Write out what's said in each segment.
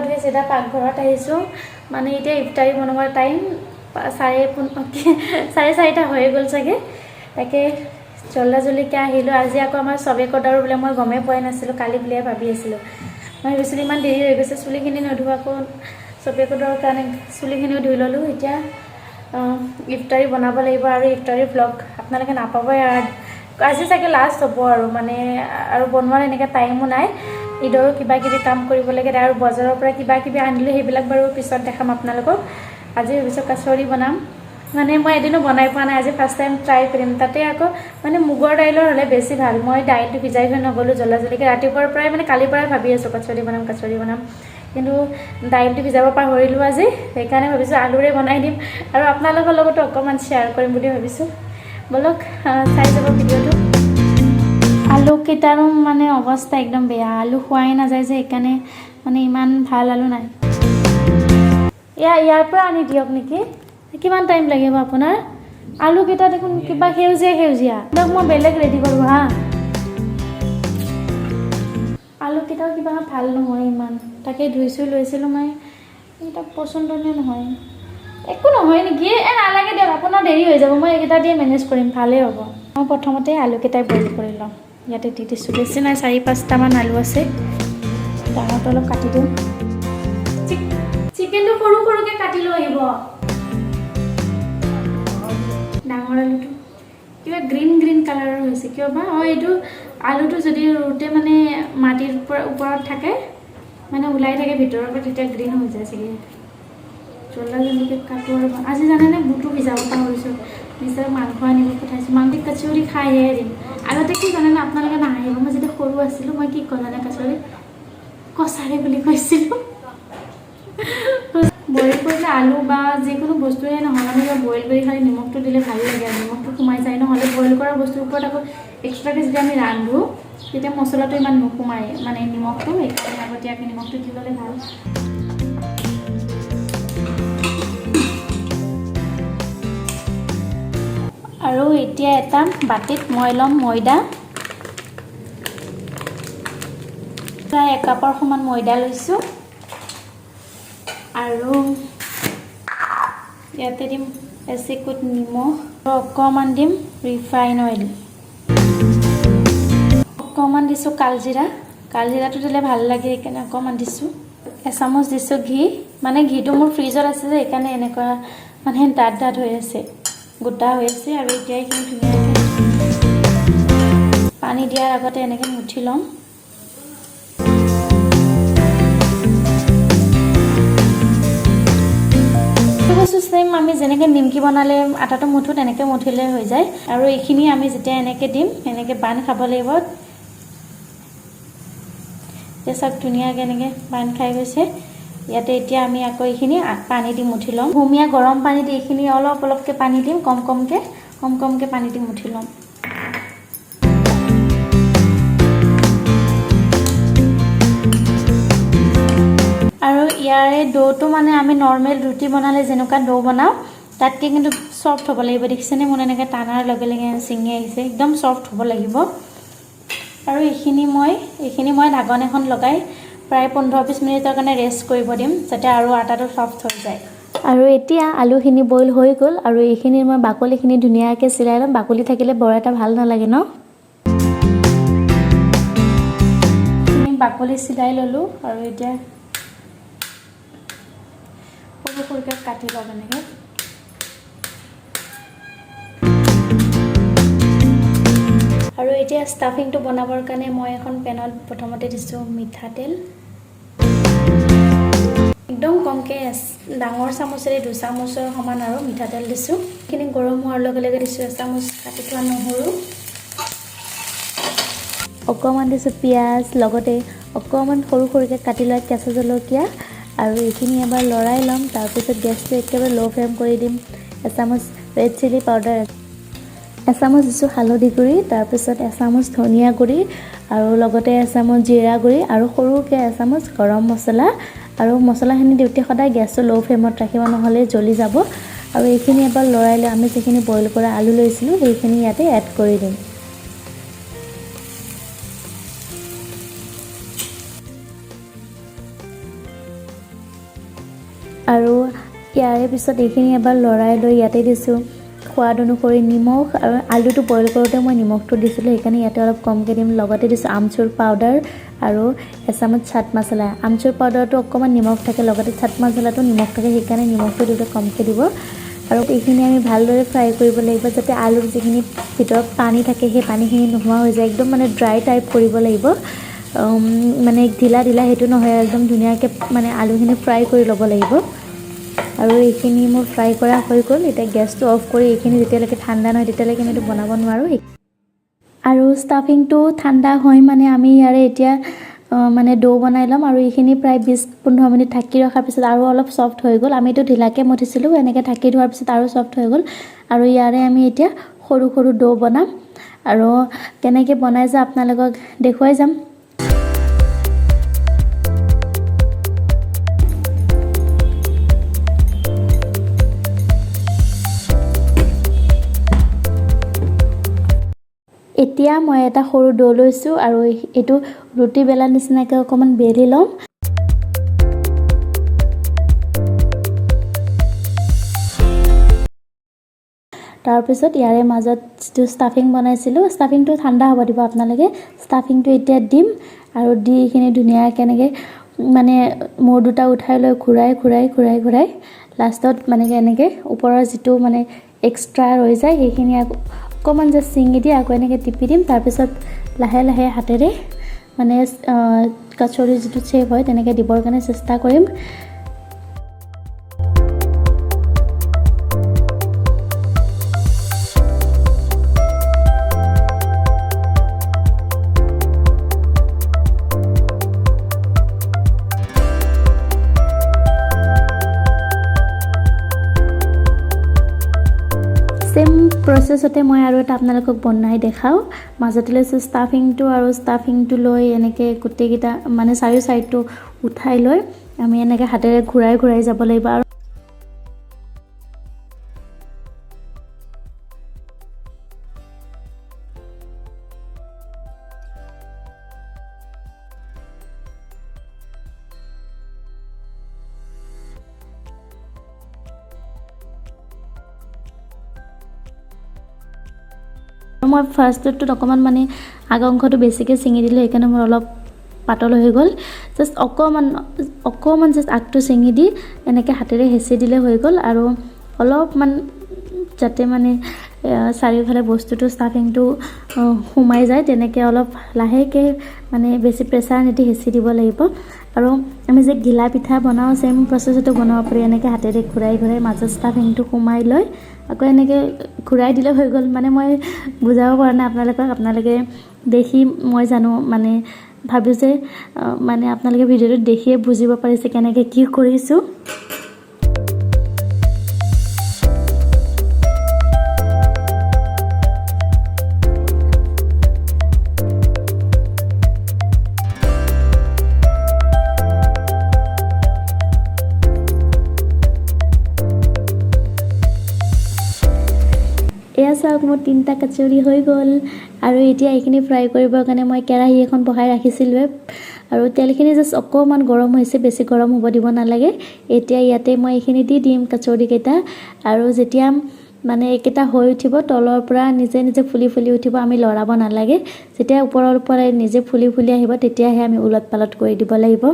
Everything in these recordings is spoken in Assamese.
ধুই চিধা পাকঘৰত আহিছোঁ। মানে এতিয়া ইফতাৰী বনোৱাৰ টাইম, 4:30 হৈয়ে গ'ল চাগে। তাকে জল্দা জল্দিকৈ আহিলোঁ। আজি আকৌ আমাৰ চবে কদাৰো বোলে, মই গমেই পোৱাই নাছিলোঁ, কালি বুলিয়ে ভাবি আছিলোঁ। মই ভাবিছিলোঁ ইমান দেৰি হৈ গৈছে, চুলিখিনি নুধো, আকৌ চবে কদৰৰ কাৰণে চুলিখিনিও ধুই ল'লোঁ। এতিয়া ইফতাৰী বনাব লাগিব আৰু ইফতাৰী ভ্লগ আপোনালোকে নাপাবই আৰু আজি চাগে লাষ্ট হ'ব আৰু, মানে আৰু বনোৱাৰ এনেকৈ টাইমো নাই। ঈদৰো কিবা কিবি কাম কৰিব লাগে আৰু বজাৰৰ পৰা কিবা কিবি আনিলোঁ, সেইবিলাক বাৰু পিছত দেখাম আপোনালোকক। আজি ভাবিছোঁ কচৰি বনাম। মানে মই এদিনো বনাই পোৱা নাই, আজি ফাৰ্ষ্ট টাইম ট্ৰাই কৰিম। তাতে আকৌ মানে মুগৰ দাইলৰ হ'লে বেছি ভাল। মই দাইলটো ভিজাই থৈ নগ'লোঁ জল্দা জল্দিকৈ। ৰাতিপুৱাৰ পৰাই, মানে কালিৰ পৰাই ভাবি আছোঁ কচৰি বনাম, কচৰি বনাম, কিন্তু দাইলটো ভিজাব পাহৰিলোঁ আজি। সেইকাৰণে ভাবিছোঁ আলুৰে বনাই দিম আৰু আপোনালোকৰ লগতো অকণমান শ্বেয়াৰ কৰিম বুলি ভাবিছোঁ। ব'লক, চাই যাব ভিডিঅ'টো। আলুকেইটাৰো মানে অৱস্থা একদম বেয়া, আলু খোৱাই নাযায় যে, সেইকাৰণে মানে ইমান ভাল আলু নাই। ইয়াৰ পৰা আনি দিয়ক নেকি? কিমান টাইম লাগিব আপোনাৰ? আলুকেইটা দেখোন কিবা সেউজীয়া সেউজীয়া। দিয়ক, মই বেলেগ ৰেডি কৰোঁ। হা, আলুকেইটাও কিবা ভাল নহয় ইমান। তাকে ধুইছোঁ লৈছিলোঁ মই, এইকেইটা পচন্দনীয় নহয়। একো নহয় নেকি? এই নালাগে দিয়ক, আপোনাৰ দেৰি হৈ যাব। মই এইকেইটা দিয়ে মেনেজ কৰিম, ভালেই হ'ব। মই প্ৰথমতে আলুকেইটাই বইল কৰি ল'ম। ইয়াতে দি দিছোঁ, বেছি নাই, চাৰি পাঁচটামান আলু আছে। ডাঙৰটো অলপ কাটি দিওঁ। চিকেনটো সৰু সৰুকৈ কাটি লৈ আহিব। ডাঙৰ আলুটো কিবা গ্ৰীণ গ্ৰীণ কালাৰৰ হৈছে কিয় বা? অঁ, এইটো আলুটো যদি ৰুওঁতে মানে মাটিৰ পৰা ওপৰত থাকে, মানে ওলাই থাকে ভিতৰৰ পৰা, তেতিয়া গ্ৰীণ হৈ যায় চাগে। জল্দা জল্দিকৈ কাটো আৰু আজি জানেনে, বুটো ভিজাব পাহৰিছোঁ। নিশ্চয় মাংস আনিব পঠাইছোঁ। মাংস কচৰি খাইহে এৰিম। আগতে কি জানেনে, আপোনালোকে নাহাঁহিব, মই যেতিয়া সৰু আছিলোঁ, মই কি কওঁ জানে? কচৰি কচাৰী বুলি কৈছিলোঁ। বইল কৰিলে আলু বা যিকোনো বস্তুৱে নহওক, আমি বইল কৰি খালি নিমখটো দিলে ভাল লাগে আৰু নিমখটো সোমাই যায়। নহ'লে বইল কৰা বস্তুৰ ওপৰত আকৌ এক্সট্ৰাকৈ যেতিয়া আমি ৰান্ধোঁ, তেতিয়া মছলাটো ইমান নোসোমায়, মানে নিমখটো। সেইকাৰণে আগতীয়াকৈ নিমখটো দি ল'লে ভাল। আৰু এতিয়া এটা বাতিত মই ল'ম ময়দা। প্ৰায় একাপৰ সমান ময়দা লৈছোঁ। আৰু ইয়াতে দিম এচিকুট নিমখ আৰু অকণমান দিম ৰিফাইন অইল। অকণমান দিছোঁ কালজিৰা। কালজিৰাটো দিলে ভাল লাগে, সেইকাৰণে অকণমান দিছোঁ। এচামুচ দিছোঁ ঘি। মানে ঘিটো মোৰ ফ্ৰিজত আছে যে, সেইকাৰণে এনেকুৱা মানে ডাঠ ডাঠ হৈ আছে, গোটা হৈ আছে। আৰু এতিয়া এইখিনি ধুনীয়াকৈ পানী দিয়াৰ আগতে এনেকৈ মুঠি ল'ম। বস্তু ছেইম, আমি যেনেকৈ নিমকি বনালে আটাটো মুঠো, তেনেকৈ মুঠিলে হৈ যায়। আৰু এইখিনি আমি যেতিয়া এনেকৈ দিম, এনেকৈ বান্ধ খাব লাগিব। এতিয়া চাওক, ধুনীয়াকৈ এনেকৈ বান্ধ খাই গৈছে। ইয়াতে এতিয়া আমি আকৌ এইখিনি পানী দি মুঠি ল'ম। কুহুমীয়া গৰম পানী দি এইখিনি অলপ অলপকৈ পানী দিম, কম কমকৈ, কম কমকৈ পানী দি মুঠি ল'ম। আৰু ইয়াৰে দৌটো মানে আমি নৰ্মেল ৰুটি বনালে যেনেকুৱা দৌ বনাওঁ, তাতকৈ কিন্তু চফ্ট হ'ব লাগিব। দেখিছেনে, মোৰ এনেকৈ টানাৰ লগে লগে ছিঙি আহিছে। একদম চফ্ট হ'ব লাগিব। আৰু এইখিনি মই ঢাকন এখন লগাই প্ৰায় 15-20 মিনিটৰ কাৰণে ৰেষ্ট কৰিব দিম, যাতে আৰু আটাটো চফ্ট হৈ যায়। আৰু এতিয়া আলুখিনি বইল হৈ গ'ল আৰু এইখিনি মই বাকলিখিনি ধুনীয়াকৈ চিলাই ল'ম। বাকলি থাকিলে বৰ এটা ভাল নালাগে ন। বাকলি চিলাই ল'লোঁ আৰু এতিয়া সৰু সৰুকৈ কাটি ল'ম এনেকৈ। আৰু এতিয়া ষ্টাফিংটো বনাবৰ কাৰণে মই এখন পেনত প্ৰথমতে দিছোঁ মিঠাতেল, একদম কমকৈ, ডাঙৰ চামুচেৰে দুচামুচৰ সমান আৰু মিঠাতেল দিছোঁ। এইখিনি গৰম হোৱাৰ লগে লগে দিছোঁ এচামুচ কাটি থোৱা নহৰু, অকণমান দিছোঁ পিঁয়াজ, লগতে অকণমান সৰু সৰুকৈ কাটি লোৱা কেঁচা জলকীয়া। আৰু এইখিনি এবাৰ লৰাই ল'ম। তাৰপিছত গেছটো একেবাৰে ল' ফ্লেম কৰি দিম। এচামুচ ৰেড চিলি পাউডাৰ, এচামুচ দিছোঁ হালধি গুড়ি, তাৰপিছত এচামুচ ধনিয়া গুড়ি আৰু লগতে এচামুচ জিৰা গুড়ি আৰু সৰুকৈ এচামুচ গৰম মছলা। আৰু মছলাখিনি দিওঁতে সদায় গেছটো ল' ফ্লেমত ৰাখিব, নহ'লে জ্বলি যাব। আৰু এইখিনি এবাৰ লৰাই লৈ আমি যিখিনি বইল কৰা আলু লৈছিলোঁ, সেইখিনি ইয়াতে এড কৰি দিম। আৰু ইয়াৰে পিছত এইখিনি এবাৰ লৰাই লৈ ইয়াতে দিছোঁ সোৱাদ অনুসৰি নিমখ। আৰু আলুটো বইল কৰোঁতে মই নিমখটো দিছিলোঁ, সেইকাৰণে ইয়াতে অলপ কমকৈ দিম। লগতে দিছোঁ আমচুৰ পাউডাৰ আৰু এচামুচ চাট মছলা। আমচুৰ পাউডাৰটো অকণমান নিমখ থাকে, লগতে চাট মছলাটো নিমখ থাকে, সেইকাৰণে নিমখটো দিওঁতে কমকৈ দিব। আৰু এইখিনি আমি ভালদৰে ফ্ৰাই কৰিব লাগিব, যাতে আলুৰ যিখিনি ভিতৰত পানী থাকে সেই পানীখিনি নোহোৱা হৈ যায়। একদম মানে ড্ৰাই টাইপ কৰিব লাগিব, মানে ঢিলা ঢিলা সেইটো নহয়, একদম ধুনীয়াকৈ মানে আলুখিনি ফ্ৰাই কৰি ল'ব লাগিব। আৰু এইখিনি মোৰ ফ্ৰাই কৰা হৈ গ'ল। এতিয়া গেছটো অফ কৰি এইখিনি যেতিয়ালৈকে ঠাণ্ডা নহয় তেতিয়ালৈকে আমি এইটো বনাব নোৱাৰোঁ। আৰু ষ্টাফিংটো ঠাণ্ডা হৈ মানে আমি ইয়াৰে এতিয়া মানে দৌ বনাই ল'ম। আৰু এইখিনি প্ৰায় 20-15 মিনিট ঢাকি ৰখাৰ পিছত আৰু অলপ ছফ্ট হৈ গ'ল। আমিতো ঢিলাকৈ মঠিছিলোঁ, এনেকৈ ঢাকি থোৱাৰ পিছত আৰু ছফ্ট হৈ গ'ল। আৰু ইয়াৰে আমি এতিয়া সৰু সৰু দৌ বনাম, আৰু কেনেকৈ বনাই যাওঁ আপোনালোকক দেখুৱাই যাম। এতিয়া মই এটা সৰু দৌ লৈছোঁ আৰু এইটো ৰুটি বেলাৰ নিচিনাকৈ অকণমান বেলি ল'ম। তাৰপিছত ইয়াৰে মাজত যিটো ষ্টাফিং বনাইছিলোঁ, ষ্টাফিংটো ঠাণ্ডা হ'ব দিব আপোনালোকে। ষ্টাফিংটো এতিয়া দিম আৰু দি এইখিনি ধুনীয়াকৈ এনেকৈ মানে মূৰ দুটা উঠাই লৈ ঘূৰাই ঘূৰাই ঘূৰাই ঘূৰাই লাষ্টত মানে এনেকৈ ওপৰৰ যিটো মানে এক্সট্ৰা ৰৈ যায় সেইখিনি আকৌ অকণমান জাষ্ট ছিঙি দি আকৌ এনেকৈ টিপি দিম। তাৰপিছত লাহে লাহে হাতেৰে মানে কচৰিৰ যিটো শ্বেপ হয় তেনেকৈ দিবৰ কাৰণে চেষ্টা কৰিম। ছেম প্ৰচেছতে মই আৰু এটা আপোনালোকক বনাই দেখাওঁ। মাজতে লৈছোঁ ষ্টাফিংটো, আৰু ষ্টাফিংটো লৈ এনেকৈ গোটেইকেইটা মানে চাৰিও ছাইডটো উঠাই লৈ আমি এনেকৈ হাতেৰে ঘূৰাই ঘূৰাই যাব লাগিব। আৰু মই ফাৰ্ষ্টটোত অকণমান মানে আগ অংশটো বেছিকৈ ছিঙি দিলোঁ, সেইকাৰণে মোৰ অলপ পাতল হৈ গ'ল। জাষ্ট অকণমান অকণমান জাষ্ট আগটো ছিঙি দি এনেকৈ হাতেৰে হেঁচি দিলে হৈ গ'ল। আৰু অলপমান যাতে মানে চাৰিওফালে বস্তুটো ষ্টাফিংটো সোমাই যায় তেনেকৈ অলপ লাহেকৈ মানে বেছি প্ৰেছাৰ নিদি হেঁচি দিব লাগিব। আৰু আমি যে ঘিলা পিঠা বনাওঁ ছেম প্ৰচেছতো বনাব পাৰি। এনেকৈ হাতেৰে ঘূৰাই ঘূৰাই মাজত ষ্টাফিংটো সোমাই লৈ আকৌ এনেকৈ ঘূৰাই দিলে হৈ গ'ল। মানে মই বুজাব পৰা নাই আপোনালোকক, আপোনালোকে দেখি মই জানো মানে ভাবোঁ যে মানে আপোনালোকে ভিডিঅ'টোত দেখিয়ে বুজিব পাৰিছে কেনেকৈ কি কৰিছোঁ। এয়া চাওক, মোৰ 3টা কচৰি হৈ গ'ল। আৰু এতিয়া এইখিনি ফ্ৰাই কৰিবৰ কাৰণে মই কেৰাহী এখন বহাই ৰাখিছিলোঁৱে, আৰু তেলখিনি জাষ্ট অকণমান গৰম হৈছে, বেছি গৰম হ'ব দিব নালাগে। এতিয়া ইয়াতে মই এইখিনি দি দিম কচৰিকেইটা। আৰু যেতিয়া মানে এইকেইটা হৈ উঠিব, তলৰ পৰা নিজে নিজে ফুলি ফুলি উঠিব, আমি লৰাব নালাগে। যেতিয়া ওপৰৰ পৰাই নিজে ফুলি ফুলি আহিব তেতিয়াহে আমি ওলট পালট কৰি দিব লাগিব।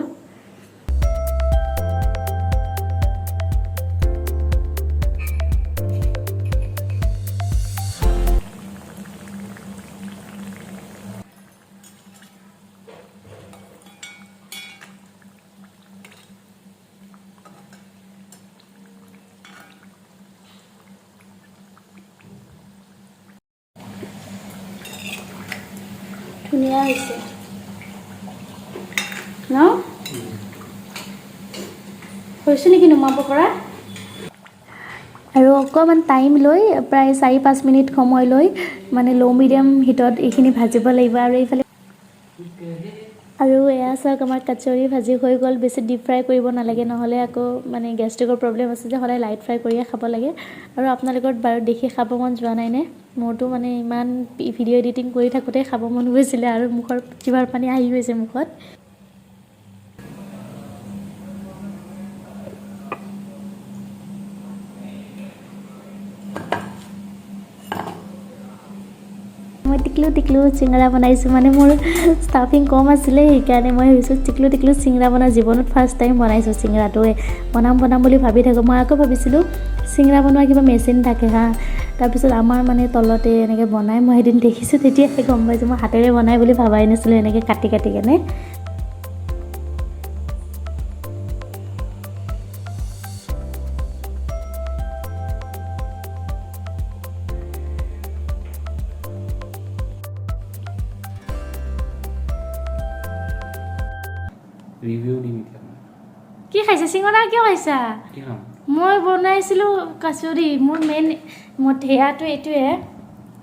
ধুনীয়া হৈছে ন? হৈছে নেকি নুমাব পৰা? আৰু অকণমান টাইম লৈ প্ৰায় 4-5 মিনিট সময় লৈ মানে ল' মিডিয়াম হিটত এইখিনি ভাজিব লাগিব। আৰু এইফালে আৰু এয়া চাওক, আমাৰ কচৰি ভাজি হৈ গ'ল। বেছি ডিপ ফ্ৰাই কৰিব নালাগে, নহ'লে আকৌ মানে গেষ্ট্ৰিকৰ প্ৰব্লেম আছে যে, সদায় লাইট ফ্ৰাই কৰিয়ে খাব লাগে। আৰু আপোনালোকৰ বাৰু দেখি খাব মন যোৱা নাইনে? মোৰতো মানে ইমান ভিডিঅ' এডিটিং কৰি থাকোঁতে খাব মন গৈছিলে, আৰু মুখৰ জিভাৰ পানী আহি গৈছে মুখত। টিকলু টিকলু চিঙৰা বনাইছোঁ। মানে মোৰ ষ্টাফিং কম আছিলে, সেইকাৰণে মই ভাবিছোঁ টিকলু টিকলু চিঙৰা বনাওঁ। জীৱনত ফাৰ্ষ্ট টাইম বনাইছোঁ চিঙৰাটোৱে। বনাম বনাম বুলি ভাবি থাকোঁ। মই আকৌ ভাবিছিলোঁ চিঙৰা বনোৱা কিবা মেচিন থাকে হা। তাৰপিছত আমাৰ মানে তলতে এনেকৈ বনাই মই এদিন দেখিছোঁ, তেতিয়াহে গম পাইছোঁ। মই হাতেৰে বনাই বুলি ভবাই নাছিলোঁ, এনেকৈ কাটি কাটি কেনে। ৰিভিউ দিম এতিয়া মই। কি খাইছা চিঙৰা? কিয় খাইছা? কি খাম? মই বনাইছিলোঁ কচুৰি। মোৰ মেইন মোৰ সেয়াটো এইটোৱে।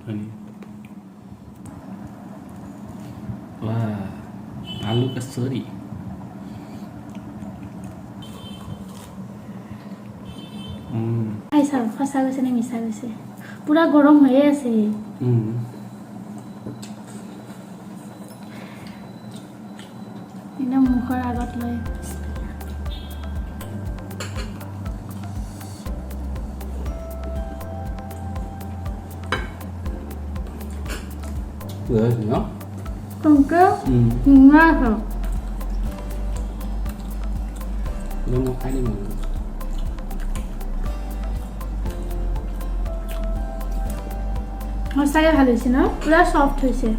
হয় নেকি? বাহ, আলু কচুৰি। খাই চাওঁ সঁচা গৈছে নে মিছা গৈছে। পূৰা গৰম হৈয়ে আছে। একদম মুখৰ আগত লৈ। বেয়া হৈছে ন? কিন্তু ধুনীয়া আছে। এইটো মই খাই দিম আৰু। সঁচাকৈ ভাল হৈছে ন? পূৰা চফ্ট হৈছে।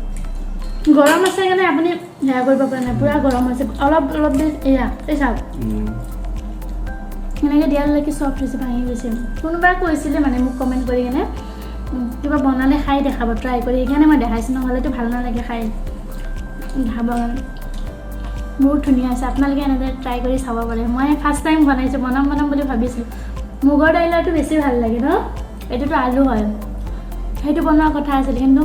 গৰম আছে কাৰণে আপুনি সেয়া কৰিব পৰা নাই। পূৰা গৰম আছে। অলপ অলপ দেৰি এয়া এই চাওক, সেনেকৈ দিয়াৰ লৈকে চফ্ট হৈছে, ভাঙি গৈছে। কোনোবাই কৈছিলে মানে মোক কমেণ্ট কৰি কেনে, কিবা বনালে খাই দেখাব ট্ৰাই কৰি, সেইকাৰণে মই দেখাইছোঁ। নহ'লেতো ভাল নালাগে খাই দেখাব কাৰণে। বহুত ধুনীয়া হৈছে, আপোনালোকে এনেদৰে ট্ৰাই কৰি চাব পাৰে। মই ফাৰ্ষ্ট টাইম বনাইছোঁ, বনাম বনাম বুলি ভাবিছিলোঁ। মুগৰ দাইলৰটো বেছি ভাল লাগে ন? এইটোতো আলু হয়। সেইটো বনোৱাৰ কথা আছিল, কিন্তু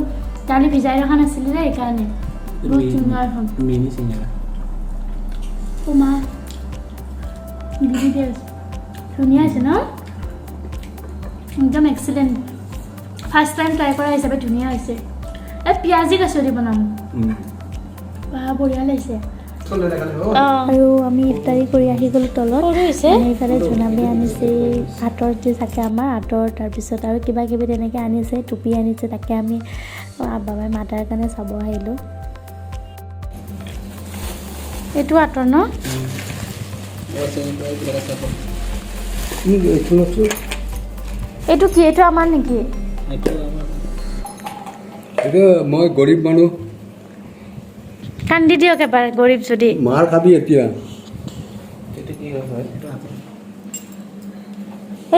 দালি ভিজাই ৰখা নাছিলে যে, সেইকাৰণে। বহুত ধুনীয়া এখন। মিনি চিঙৰা। অ' মা, বিজি দিয়া আছে। ধুনীয়া হৈছে ন? একদম এক্সেলেণ্ট। ফাৰ্ষ্ট টাইম ট্ৰাই কৰা হিচাপে ধুনীয়া হৈছে। এই পিঁয়াজি কচুৰি বনাম। বা, বঢ়িয়া লাগিছে। আৰু আমি ইফতাৰি কৰি আহি গ'লোঁ তলত। মানে এইফালে জোনাবে আনিছে আঁতৰ যে থাকে আমাৰ আঁতৰ, তাৰপিছত আৰু কিবা কিবি তেনেকৈ আনিছে, টুপি আনিছে। তাকে আমি বাবাই মাতাৰ কাৰণে চাব আহিলোঁ। এইটো আঁতৰ ন? এইটো কি? এইটো আমাৰ নেকি? এইটো মই গৰীব মানুহ। কান্দি দিয়ক এবাৰ গৰীব যদি। মাৰ খাবি এতিয়া। এইটো কি হয়? এইটো আঁতৰ।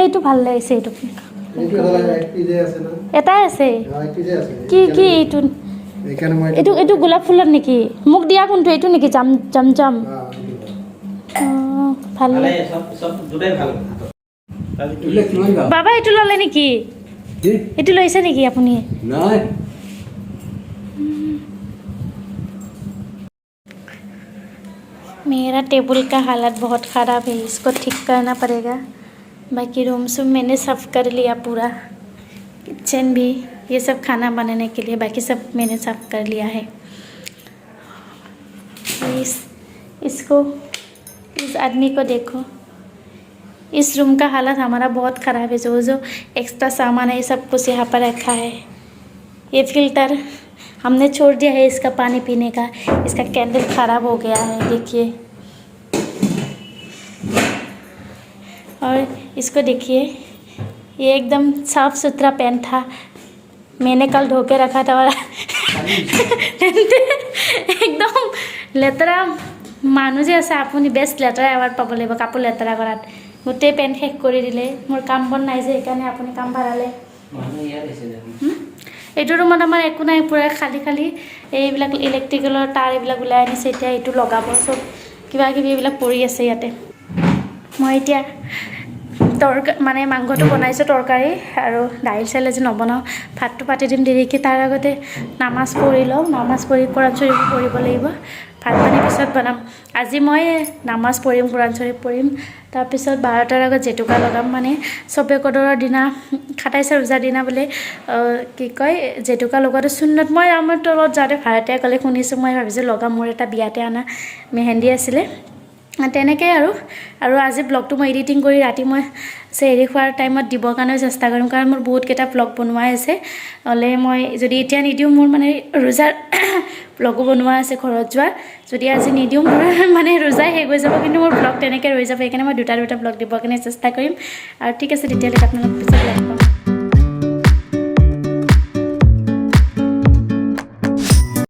এইটো ভাল লাগিছে এইটো। এইটো এটা লাগে, এক পিজে আছে না? এটাই আছে। অ, এক পিজে আছে। কি কি এইটো? এইকাৰণে মই এইটো এইটো গোলাপ ফুলত নেকি? মোক দিয়া কোনটো? এইটো নেকি? জাম জাম জাম। অ, এইটো। অঁ, ভাল। ভালে, চব চব দুটাই ভাল। এইবিলাক কিমান দাম? বাবা, এইটো ল'লে নেকি? কি? এইটো লৈছে নেকি আপুনি? নাই। मेरा टेबल का हालत बहुत ख़राब है, इसको ठीक करना पड़ेगा। बाकी रूम सूम मैंने साफ़ कर लिया पूरा, किचन भी, ये सब खाना बनाने के लिए, बाकी सब मैंने साफ़ कर लिया है। इस इसको इस आदमी को देखो। इस रूम का हालत हमारा बहुत ख़राब है। जो जो एक्स्ट्रा सामान है, ये सब कुछ यहाँ पर रखा है। ये फ़िल्टर हमने छोड़ दिया है इसका पानी पीने का। इसका कैंडल ख़राब हो गया है, देखिए। और इसको देखिए, ये एकदम साफ़ सुथरा पेन था, मैंने कल धो के रखा था और একদম লেতেৰা। মানুহ যে আছে আপুনি, বেষ্ট লেতেৰা এৱাৰ্ড পাব লাগিব কাপোৰ লেতেৰা কৰাত। গোটেই পেণ্ট শেষ কৰি দিলে। মোৰ কাম বন নাই যে, সেইকাৰণে আপুনি কাম ভাড়ালে। মানুহ ইয়াত আছে দেখোন। এইটো ৰুমত আমাৰ একো নাই, পূৰা খালী খালী। এইবিলাক ইলেক্ট্ৰিকেলৰ তাঁৰ এইবিলাক ওলাই আনিছে, এতিয়া এইটো লগাব। চব কিবা কিবি এইবিলাক পৰি আছে ইয়াতে। মই এতিয়া মানে মাংসটো বনাইছোঁ, তৰকাৰী আৰু দাইল চাইল আজি নবনাওঁ। ভাতটো পাতি দিম দেৰিকৈ। তাৰ আগতে নামাজ পঢ়ি লওঁ। নামাজ পঢ়ি কোৰাণ শ্বৰীফ পঢ়িব লাগিব। ভাত পানী পিছত বনাম। আজি মই নামাজ পঢ়িম, কোৰাণ শ্বৰীফ পঢ়িম, তাৰপিছত 12টাৰ আগত জেতুকা লগাম। মানে চবে কদৰৰ দিনা, 27 ৰোজাৰ দিনা বোলে, কি কয়, জেতুকা লগোৱাটো চুন্নত। মই আমাৰ তলত যাওঁতে ভাড়াতীয়া ক'লে শুনিছোঁ, মই ভাবিছোঁ লগাম। মোৰ এটা বিয়াতে অনা মেহেন্দি আছিলে। তেনেকেই আৰু। আৰু আজি ব্লগটো মই এডিটিং কৰি ৰাতি মই চেহেৰি খোৱাৰ টাইমত দিবৰ কাৰণেও চেষ্টা কৰিম, কাৰণ মোৰ বহুতকেইটা ব্লগ বনোৱাই আছে। নহ'লে মই যদি এতিয়া নিদিওঁ, মোৰ মানে ৰোজাৰ ব্লগো বনোৱা আছে ঘৰত যোৱা, যদি আজি নিদিওঁ মোৰ মানে ৰোজাই শেষ হৈ যাব, কিন্তু মোৰ ব্লগ তেনেকৈ ৰৈ যাব। সেইকাৰণে মই দুটা দুটা ব্লগ দিবৰ কাৰণে চেষ্টা কৰিম। আৰু ঠিক আছে, তেতিয়ালৈকে আপোনালোক পিছত লগ পাম।